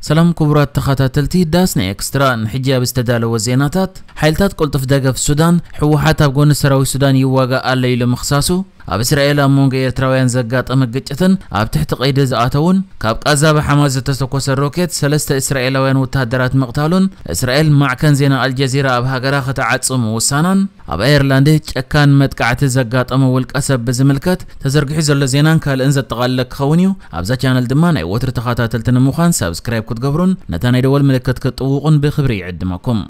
ሰላም ክቡራት ተኸታተልቲ ዳስና ኤክስትራ፣ ንሕጂ ኣብ ዝተዳለወ ዜናታት፣ ሓይልታት ቅልጡፍ ደገፍ ሱዳን፣ ህወሓት ኣብ ጎኒ ሰራዊት ሱዳን ይዋጋእ ኣሎ ኢሉ ምኽሳሱ፣ ኣብ እስራኤል ኣብ መንጎ ኤርትራውያን ዘጋጠመ ግጭትን ኣብ ትሕቲ ቀይዲ ዝኣተውን፣ ካብ ቃዛ ብሓማስ ዝተተኮሰ ሮኬት ሰለስተ እስራኤላውያን ወተሃደራት ምቕታሉን፣ እስራኤል ማዕከን ዜና ኣልጀዚራ ኣብ ሃገራ ክትዓጽም ምውሳናን፣ ኣብ ኣየርላንድ ጨካን መጥቃዕቲ ዘጋጠመ ውልቀ ሰብ ብዝምልከት ተዘርጊሑ ዘሎ ዜናን ካልእን ዘጠቓለለ ክኸውን እዩ። ኣብዛ ቻነል ድማ ናይ ወትሪ ተኸታተልቲ ንምዃን ሳብስክራይብ ክትገብሩን ነታ ናይ ደወል ምልክት ክትጥውቑን ብክብሪ ይዕድመኩም።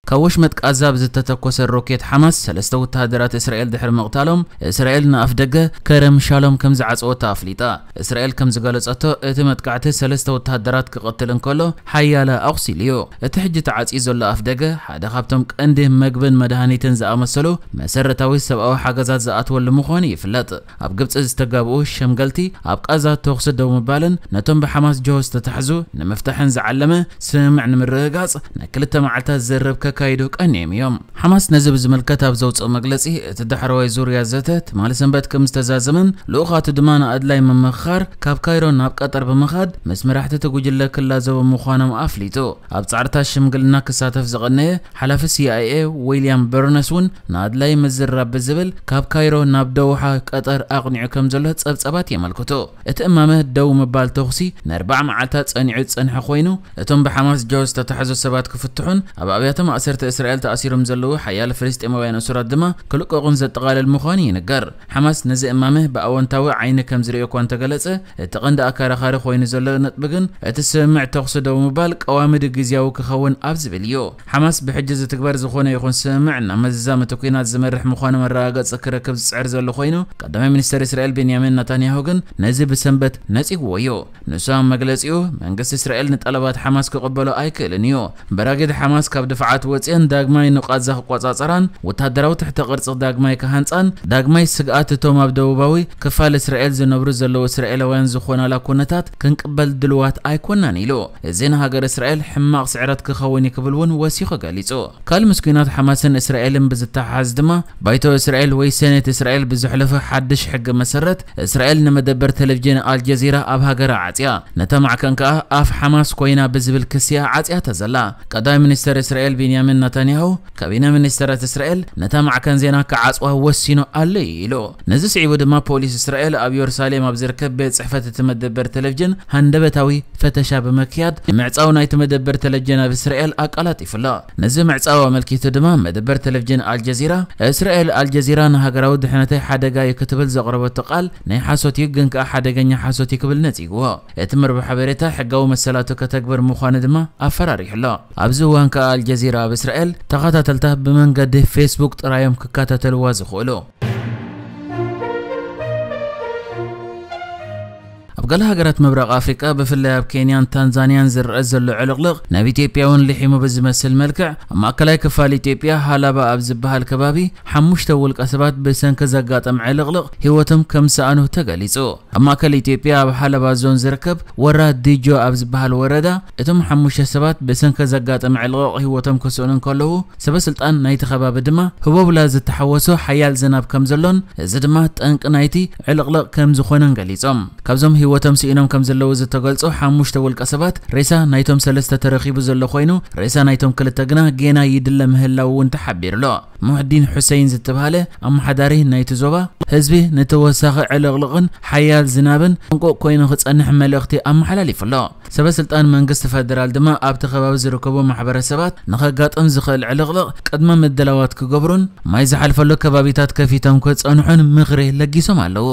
ካብ ወሽመጥ ቃዛ ብዝተተኮሰ ሮኬት ሓማስ ሰለስተ ወተሃደራት እስራኤል ድሕሪ ምቕታሎም፣ እስራኤል ንኣፍ ደገ ከረም ሻሎም ከም ዝዓጸወታ ኣፍሊጣ። እስራኤል ከም ዝገለጸቶ፣ እቲ መጥቃዕቲ ሰለስተ ወተሃደራት ክቐትል እንከሎ፣ ሓያለ ኣቑሲሉ እዩ። እቲ ሕጂ ተዓጽዩ ዘሎ ኣፍ ደገ ሓደ ካብቶም ቀንዲ መግብን መድሃኒትን ዝኣመሰሉ መሰረታዊ ሰብኣዊ ሓገዛት ዝኣትወሉ ምዃኑ ይፍለጥ። ኣብ ግብጺ ዝተጋብኡ ሸምገልቲ፣ ኣብ ቃዛ ተኹሲ ደው ምባልን ነቶም ብሓማስ ጆሆ ዝተታሕዙ ንምፍታሕን ዝዓለመ ስምምዕ ንምርግጋጽ ናይ ክልተ መዓልታት ዘረብ ከካይዱ ቀንዮም እዮም። ሓማስ ነዚ ብዝምልከት ኣብ ዘውፅኦ መግለጺ፣ እቲ ዳሕረዋይ ዙርያ ዘተ ትማሊ ሰንበት ከም ዝተዛዘመን ልኡኻቱ ድማ ንኣድላይ ምምኽኻር ካብ ካይሮ ናብ ቀጠር ብምኻድ ምስ መራሕቲ እቲ ጉጅለ ክላዘቡ ምዃኖም ኣፍሊጡ። ኣብ ጻዕርታት ሽምግልና ክሳተፍ ዝቐነየ ሓላፊ ሲ ኣይ ኤ ዊልያም በርነስ እውን ንኣድላይ ምዝራብ ብዝብል ካብ ካይሮ ናብ ደውሓ ቀጠር ኣቕኒዑ ከም ዘሎ ጸብጸባት የመልክቱ። እቲ እማመ ደው ምባል ተኹሲ ንኣርባዓ መዓልታት ጸኒዑ ዝጸንሐ ኮይኑ፣ እቶም ብሓማስ ጆሆ ዝተታሕዙ ሰባት ክፍትሑን ኣብ ኣብያተ ማእሰርቲ እስራኤል ተኣሲሮም ዘለዉ ሓያለ ፍልስጤማውያን እሱራት ድማ ክልቀቑን ዘጠቓልል ምዃኑ ይንገር። ሓማስ ነዚ እማመ ብኣወንታዊ ዓይኒ ከም ዝርእዮ እኳ እንተገለጸ፣ እቲ ቀንዲ ኣከራኻሪ ኮይኑ ዘሎ ነጥቢ ግን እቲ ስምምዕ ተኹሲ ደው ምባል ቀዋሚ ድዩ ግዝያዊ ክኸውን ኣብ ዝብል እዩ። ሓማስ ብሕጂ ዝትግበር ዝኾነ ይኹን ስምምዕ ናብ መዛመቲ ኲናት ዝመርሕ ምዃኑ መረጋገጺ ክረክብ ዝጽዕር ዘሎ ኮይኑ፣ ቀዳማይ ሚኒስተር እስራኤል ቤንያሚን ናታንያሁ ግን ነዚ ብሰንበት ነጺግዎ እዩ። ንሱ ኣብ መግለጺኡ፣ መንግስቲ እስራኤል ንጠለባት ሓማስ ክቕበሎ ኣይክእልን እዩ። በራጊድ ሓማስ ካብ ድፋዓት ወጺአን ዳግማይ ንቓዛ ክቆጻጸራን ወተሃደራዊ ትሕተ ቅርጺ ዳግማይ ክሃንጻን፣ ዳግማይ ስግኣት እቶም ኣብ ደቡባዊ ክፋል እስራኤል ዝነብሩ ዘለዉ እስራኤላውያን ዝኾናላ ኩነታት ክንቅበል ድልዋት ኣይኮናን ኢሉ። እዚ ንሃገር እስራኤል ሕማቕ ስዕረት ክኸውን እዩ ክብል እውን ወሲኹ ገሊጹ። ካልእ ምስ ኲናት ሓማስን እስራኤልን ብዝተሓሓዝ ድማ፣ ባይቶ እስራኤል ወይ ሴኔት እስራኤል ብዘሕለፎ ሓድሽ ሕጊ መሰረት፣ እስራኤል ንመደበር ቴሌቪዥን ኣልጀዚራ ኣብ ሃገራ ዓጽያ። ነታ ማዕከን ከኣ ኣፍ ሓማስ ኮይና ብዝብል ክሲ እያ ዓጽያታ ዘላ። ቀዳማይ ሚኒስተር እስራኤል ቤንያሚን ናታንያሁ፣ ካቢነ ሚኒስተራት እስራኤል ነታ ማዕከን ዜና ክዓጽዋ ወሲኑ ኣሎ ኢሉ። ነዚ ስዒቡ ድማ ፖሊስ እስራኤል ኣብ የሩሳሌም ኣብ ዝርከብ ቤት ጽሕፈት እቲ መደበር ቴሌቪዥን ሃንደበታዊ ፈተሻ ብምክያድ፣ ምዕጻው ናይቲ መደበር ቴሌቪዥን ኣብ እስራኤል ኣቀላጢፉ ኣሎ። ነዚ ምዕጻው ኣመልኪቱ ድማ መደበር ቴሌቪዥን ኣልጀዚራ፣ እስራኤል ኣልጀዚራ ንሃገራዊ ድሕነተይ ሓደጋ እዩ ክትብል ዘቕረበቶ ቃል ናይ ሓሶት እዩ፣ ግን ከኣ ሓደገኛ ሓሶት እዩ ክብል ነጺግዎ። እቲ መርበብ ሓበሬታ ሕጋዊ መሰላቱ ከተግብር ምዃኑ ድማ ኣፈራሪሑ ኣሎ። ኣብዚ እዋን ከኣ ኣልጀዚራ ኣብ እስራኤል ተኸታተልታ ብመንገዲ ፌስቡክ ጥራዮም ክከታተልዋ ዝኽእሉ። ኣብ ገለ ሃገራት ምብራቕ ኣፍሪቃ፣ ብፍላይ ኣብ ኬንያን ታንዛንያን ዝረአ ዘሎ ዕልቕልቕ፣ ናብ ኢትዮጵያ እውን ልሒሙ ብዝመስል መልክዕ፣ ኣብ ማእከላይ ክፋል ኢትዮጵያ ሃላባ ኣብ ዝበሃል ከባቢ፣ ሓሙሽተ ውልቀ ሰባት ብሰንኪ ዘጋጠም ዕልቕልቕ ህይወቶም ከም ዝሰኣኑ ተገሊጹ። ኣብ ማእከል ኢትዮጵያ፣ ኣብ ሃላባ ዞን ዝርከብ ወራ ዲጆ ኣብ ዝበሃል ወረዳ፣ እቶም ሓሙሽተ ሰባት ብሰንኪ ዘጋጠመ ዕልቕልቕ ህይወቶም ክስእኑ እንከለዉ፣ ሰበ ስልጣን ናይቲ ከባቢ ድማ ህቦብላ ዝተሓወሶ ሓያል ዝናብ ከም ዘሎን፣ እዚ ድማ ጠንቂ ናይቲ ዕልቕልቕ ከም ዝኾነን ገሊጾም። ካብዞም ህይወቶም ስኢኖም ከም ዘለዉ ዝተገልጹ ሓሙሽተ ውልቀ ሰባት፣ ሬሳ ናይቶም ሰለስተ ተረኺቡ ዘሎ ኮይኑ፣ ሬሳ ናይቶም ክልተ ግና ጌና ይድለ ምህላዉ እውን ተሓቢሩ ኣሎ። ሙሕዲን ሑሰይን ዝተባህለ ኣመሓዳሪ ናይቲ ዞባ፣ ህዝቢ ንተወሳኺ ዕልቕልቕን ሓያል ዝናብን ጥንቁቕ ኮይኑ ክጸንሕ መልእኽቲ ኣመሓላሊፉ ኣሎ። ሰበ ስልጣን መንግስቲ ፈደራል ድማ ኣብቲ ከባቢ ዝርከቡ ማሕበረሰባት ንኸጋጥም ዝኽእል ዕልቕልቕ ቅድመ ምድላዋት ክገብሩን ማይ ዝሓልፈሉ ከባቢታት ከፊቶም ክጸንሑን ምኽሪ ለጊሶም ኣለዉ።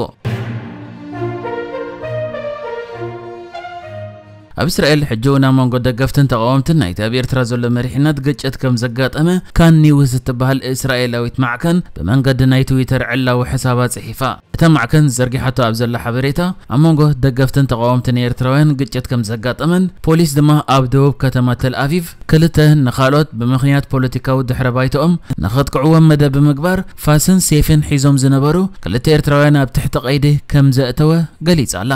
ኣብ እስራኤል ሕጂ እውን ኣብ መንጎ ደገፍትን ተቓወምትን ናይቲ ኣብ ኤርትራ ዘሎ መሪሕነት ግጭት ከም ዘጋጠመ ካን ኒውስ እትበሃል እስራኤላዊት ማዕከን ብመንገዲ ናይ ትዊተር ዕላዊ ሕሳባ ጽሒፋ። እታ ማዕከን ዘርጊሓቶ ኣብ ዘላ ሓበሬታ፣ ኣብ መንጎ ደገፍትን ተቓወምትን ኤርትራውያን ግጭት ከም ዘጋጠመን፣ ፖሊስ ድማ ኣብ ደቡብ ከተማ ተል ኣቪቭ ክልተ ንኻልኦት ብምኽንያት ፖለቲካዊ ድሕረ ባይታኦም ንኸጥቅዕዎም መደብ ብምግባር፣ ፋስን ሴፍን ሒዞም ዝነበሩ ክልተ ኤርትራውያን ኣብ ትሕቲ ቀይዲ ከም ዘእተወ ገሊጻ ኣላ።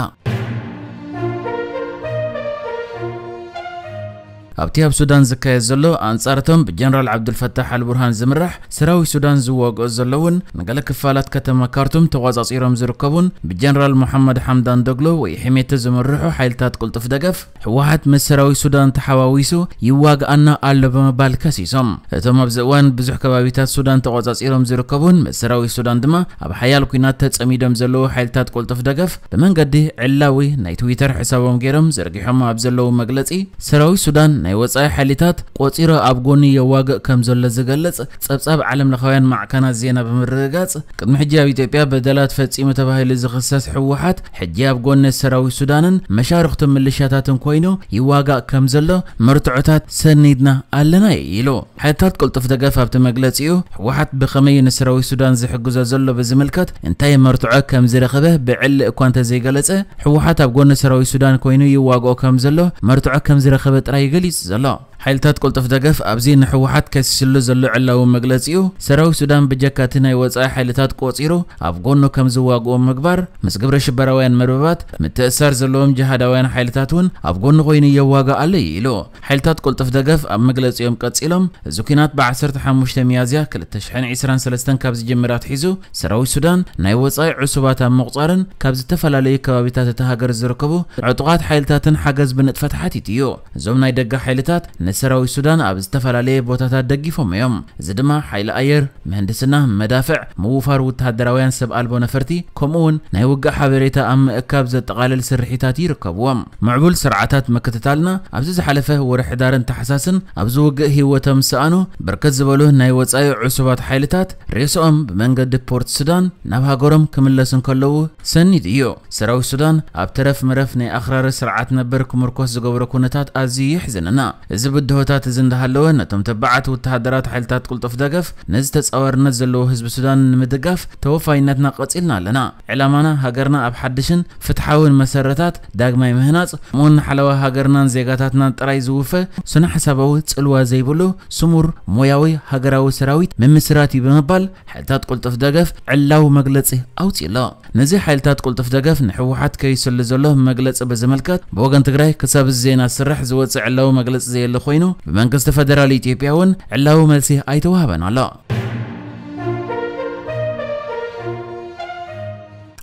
ኣብቲ ኣብ ሱዳን ዝካየድ ዘሎ ኣንጻርቶም ብጀነራል ዓብዱልፈታሕ ኣልቡርሃን ዝምራሕ ሰራዊት ሱዳን ዝዋግኦ ዘለውን ንገለ ክፋላት ከተማ ካርቱም ተቆጻጺሮም ዝርከቡን ብጀነራል መሓመድ ሓምዳን ዶግሎ ወይ ሕሜቲ ዝምርሑ ሓይልታት ቅልጡፍ ደገፍ ህወሓት ምስ ሰራዊት ሱዳን ተሓዋዊሱ ይዋግኣና ኣሎ ብምባል ከሲሶም። እቶም ኣብዚ እዋን ብዙሕ ከባቢታት ሱዳን ተቆጻጺሮም ዝርከቡን ምስ ሰራዊት ሱዳን ድማ ኣብ ሓያል ኲናት ተጸሚዶም ዘለዉ ሓይልታት ቅልጡፍ ደገፍ ብመንገዲ ዕላዊ ናይ ትዊተር ሕሳቦም ገይሮም ዘርጊሖም ኣብ ዘለዉ መግለጺ፣ ሰራዊት ሱዳን ናይ ወጻኢ ሓይልታት ቆጺሩ ኣብ ጎኒ የዋግእ ከም ዘሎ ዝገልጽ ጸብጻብ ዓለም ለኻውያን ማዕከናት ዜና ብምርግጋጽ፣ ቅድሚ ሕጂ ኣብ ኢትዮጵያ በደላት ፈጺሙ ተባሂሉ ዝኽሰስ ህወሓት ሕጂ ኣብ ጎኒ ሰራዊት ሱዳንን መሻርኽቱ ምልሻታትን ኮይኑ ይዋጋእ ከም ዘሎ መርትዖታት ሰኒድና ኣለና ኢሉ። ሓይልታት ቅልጡፍ ደገፍ ኣብቲ መግለጺኡ ህወሓት ብኸመይ ንሰራዊት ሱዳን ዝሕግዞ ዘሎ ብዝምልከት እንታይ መርትዖ ከም ዝረኸበ ብዕሊ እኳ እንተዘይገለጸ፣ ህወሓት ኣብ ጎኒ ሰራዊት ሱዳን ኮይኑ ይዋግኦ ከም ዘሎ መርትዖ ከም ዝረኸበ ጥራይ ገሊጹ ዘሎ። ሓይልታት ቅልጡፍ ደገፍ ኣብዚ ንህወሓት ከሲስሉ ዘሎ ዕላዊ መግለጺኡ፣ ሰራዊት ሱዳን ብጀካ እቲ ናይ ወጻኢ ሓይልታት ቆጺሩ ኣብ ጎኑ ከም ዝዋግኦ ምግባር፣ ምስ ግብረ ሽበራውያን መርበባት ምትእሳር ዘለዎም ጅሃዳውያን ሓይልታት እውን ኣብ ጎኑ ኮይኑ የዋግእ ኣሎ ኢሉ። ሓይልታት ቅልጡፍ ደገፍ ኣብ መግለጺኦም ቀጺሎም፣ እዚ ኲናት ብ ዓሰርተ ሓሙሽተ ሚያዝያ ክልተ ሽሕን ዕስራን ሰለስተን ካብ ዝጅምር ኣትሒዙ፣ ሰራዊት ሱዳን ናይ ወጻኢ ዕሱባት ኣብ ምቑጻርን ካብ ዝተፈላለዩ ከባቢታት እታ ሃገር ዝርከቡ ዕጡቓት ሓይልታትን ሓገዝ ብንጥፈት ሓቲቱ እዩ። እዞም ናይ ደገ ሓይልታት ንሰራዊት ሱዳን ኣብ ዝተፈላለየ ቦታታት ደጊፎም እዮም። እዚ ድማ ሓይሊ ኣየር፣ ምህንድስና፣ መዳፍዕ፣ ምውፋር ወተሃደራውያን ሰብ ኣልቦ ነፈርቲ፣ ከምኡ እውን ናይ ውግእ ሓበሬታ ኣብ ምእካብ ዘጠቓልል ስርሒታት ይርከብዎም። ምዕቡል ስርዓታት ምክትታልና ኣብዚ ዝሓለፈ ወርሒ ሕዳርን ታሕሳስን ኣብዚ ውግእ ህይወቶም ዝሰኣኑ ብርክት ዝበሉ ናይ ወጻኢ ዕሱባት ሓይልታት ሬስኦም ብመንገዲ ፖርት ሱዳን ናብ ሃገሮም ክምለሱ እንከለዉ ሰኒድ እዩ። ሰራዊት ሱዳን ኣብ ተረፍ መረፍ ናይ ኣኽራሪ ስርዓት ነበር ክምርኮስ ዝገብሮ ኩነታት ኣዝዩ የሕዝነና። እዚ ብድሆታት እዚ እንዳሃለወ ነቶም ተባዓት ወተሃደራት ሓይልታት ቅልጡፍ ደገፍ ነዚ ተጻዋርነት ዘለዎ ህዝቢ ሱዳን ንምድጋፍ ተወፋይነትና ቀጺልና ኣለና። ዕላማና ሃገርና ኣብ ሓድሽን ፍትሓውን መሰረታት ዳግማይ ምህናጽ፣ ከምኡውን ንሓለዋ ሃገርናን ዜጋታትናን ጥራይ ዝውፈ ስነ ሓሳባዊ ጽልዋ ዘይብሉ ስሙር ሞያዊ ሃገራዊ ሰራዊት ምምስራት እዩ ብምባል ሓይልታት ቅልጡፍ ደገፍ ዕላዊ መግለጺ ኣውጺኡ ኣሎ። ነዚ ሓይልታት ቅልጡፍ ደገፍ ንህወሓት ከይስሉ ዘሎ መግለጺ ብዝምልከት ብወገን ትግራይ ክሳብ እዚ ዜና ዝስራሕ ዝወጽእ ዕላዊ መግለጺ ዘየለ ኮይኑ ብመንግስቲ ፈደራል ኢትዮጵያ እውን ዕላዊ መልሲ ኣይተዋህበን ኣሎ።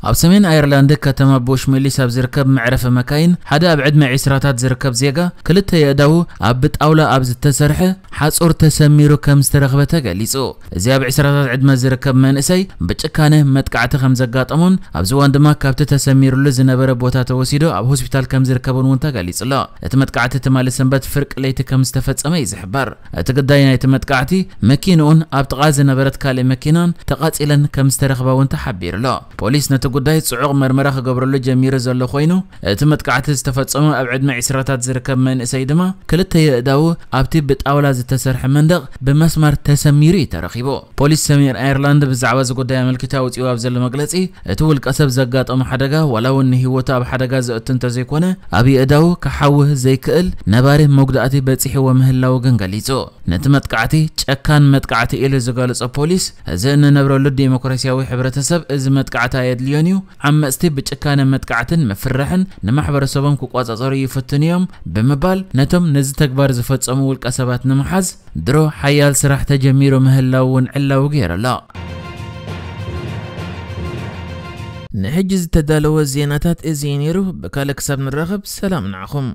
ኣብ ሰሜን ኣየርላንድ ከተማ ቦሽሜሊስ ኣብ ዝርከብ መዕረፊ መካይን ሓደ ኣብ ዕድመ ዒስራታት ዝርከብ ዜጋ ክልተ የእዳዉ ኣብ ብጣውላ ኣብ ዝተሰርሐ ሓጹር ተሰሚሩ ከም ዝተረኽበ ተገሊጹ። እዚ ኣብ ዒስራታት ዕድመ ዝርከብ መንእሰይ ብጭካነ መጥቃዕቲ ከም ዘጋጠሞን ኣብዚ እዋን ድማ ካብቲ ተሰሚሩሉ ዝነበረ ቦታ ተወሲዱ ኣብ ሆስፒታል ከም ዝርከብን እውን ተገሊጹ ኣሎ። እቲ መጥቃዕቲ ትማሊ ሰንበት ፍርቂ ለይቲ ከም ዝተፈጸመ እዩ ዝሕበር። እቲ ግዳይ ናይቲ መጥቃዕቲ መኪንኡን ኣብ ጥቓ ዝነበረት ካልእ መኪናን ተቓጺለን ከም ዝተረኽባ እውን ተሓቢሩ ኣሎ። ፖሊስ ነቲ ጉዳይ ጽዑቕ መርመራ ክገብረሉ ጀሚሩ ዘሎ ኮይኑ፣ እቲ መጥቃዕቲ ዝተፈጸመ ኣብ ዕድመ ዒስራታት ዝርከብ መንእሰይ ድማ ክልተ የእዳዉ ኣብቲ ብጣውላ ዝተሰርሐ መንደቕ ብመስማር ተሰሚሩ እዩ ተረኺቡ። ፖሊስ ሰሜን ኣየርላንድ ብዛዕባ እዚ ጉዳይ ኣመልኪቱ ኣውጺኡ ኣብ ዘሎ መግለጺ፣ እቲ ውልቀ ሰብ ዘጋጠሞ ሓደጋ ዋላ እውን ንህይወቱ ኣብ ሓደጋ ዘእቱ እንተዘይኮነ፣ ኣብ የእዳዉ ክሓውህ ዘይክእል ነባሪ መጉዳእቲ በጺሕዎ ምህላዉ ግን ገሊጹ። ነቲ መጥቃዕቲ ጨካን መጥቃዕቲ ኢሉ ዝገለጾ ፖሊስ፣ እዚ እንነብረሉ ዴሞክራሲያዊ ሕብረተሰብ እዚ መጥቃዕቲ ኣየድልዮን እዩ። ዓመጽቲ ብጭካነ መጥቃዕትን ምፍርራሕን ንማሕበረሰቦም ክቆጻጸሩ ይፍትኑ እዮም ብምባል፣ ነቶም ነዚ ተግባር ዝፈጸሙ ውልቀ ሰባት ንምሓዝ ድሮ ሓያል ስራሕ ተጀሚሩ ምህላው እውን ዕላዊ ገይሩ ኣሎ። ንሕጂ ዝተዳለወ ዜናታት እዚ እዩ ነይሩ። ብካልእ ክሳብ ንራኸብ ሰላም ንዓኹም።